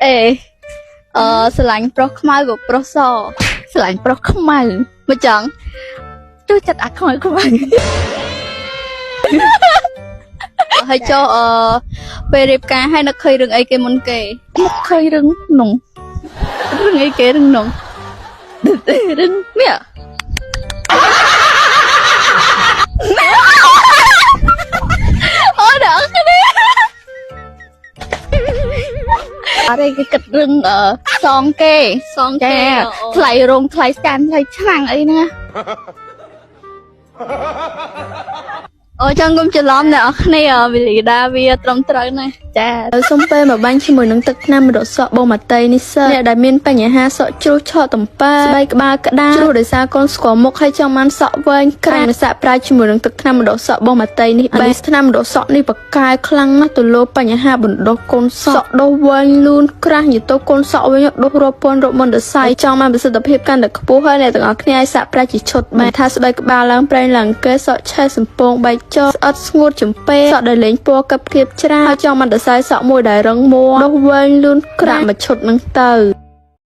អេអឺស្រឡាញ់ប្រុសខ្មៅក៏ប្រុសសស្រឡាញ់ប្រុសខ្មៅមកចង់ចូលចិត្តអាខ្មៅខ្មៅហើយចុះអឺពេលរៀបការឲ្យនឹកឃើញរឿងអីគេមុនគេនឹកឃើញរឿងនោះរឿងអីគេរឿងនោះរឿងនេះអូដល់គ្នាអរេគេគិតរឿងអឺសងគេ សងគេ ចាថ្លៃរោងថ្លៃស្កានថ្លៃឆ្នាំងអីហ្នឹងណាអូចង់គុំច្រឡំអ្នកនរគ្នាវិលីដាវាត្រឹមត្រូវណាស់ចា ហើយសុំពេលមកបាញ់ជាមួយនឹងទឹកថ្នាំរត់សក់បងម៉ាតីនេះសិនអ្នកដែលមានបញ្ហាសក់ជ្រុះឆក់តំប៉ាស្បែកក្បាលក្តារជ្រុះដោយសារកូនស្គាល់មុខហើយចង់បានសក់វែងក្រាស់សាក់ប្រើជាមួយនឹងទឹកថ្នាំរត់សក់បងម៉ាតីនេះបានថ្នាំរត់សក់នេះបកកែខ្លាំងណាស់ទៅលើបញ្ហាបណ្ដុះកូនសក់សក់ដុះវែងលូនក្រាស់និយាយទៅកូនសក់វិញដុះរាប់ពាន់រាប់ម៉ឺនសរសៃចង់បានប្រសិទ្ធភាពកាន់តែខ្ពស់ហើយអ្នកទាំងអស់គ្នាអាចសាក់ប្រើជាឈុតបានថាស្បែកក្បាលឡើងប្រេងឡើងគេសក់ឆេះសំពងបែកចោស្អិតស្ងួតចំពេសក់ដែលលេងពណ៌កឹបគៀបច្រើនហើយចង់បានសរសៃសក់មួយដែលរឹងមាំដុះវែងលូនក្រាស់មួយឈុតនឹងទៅ។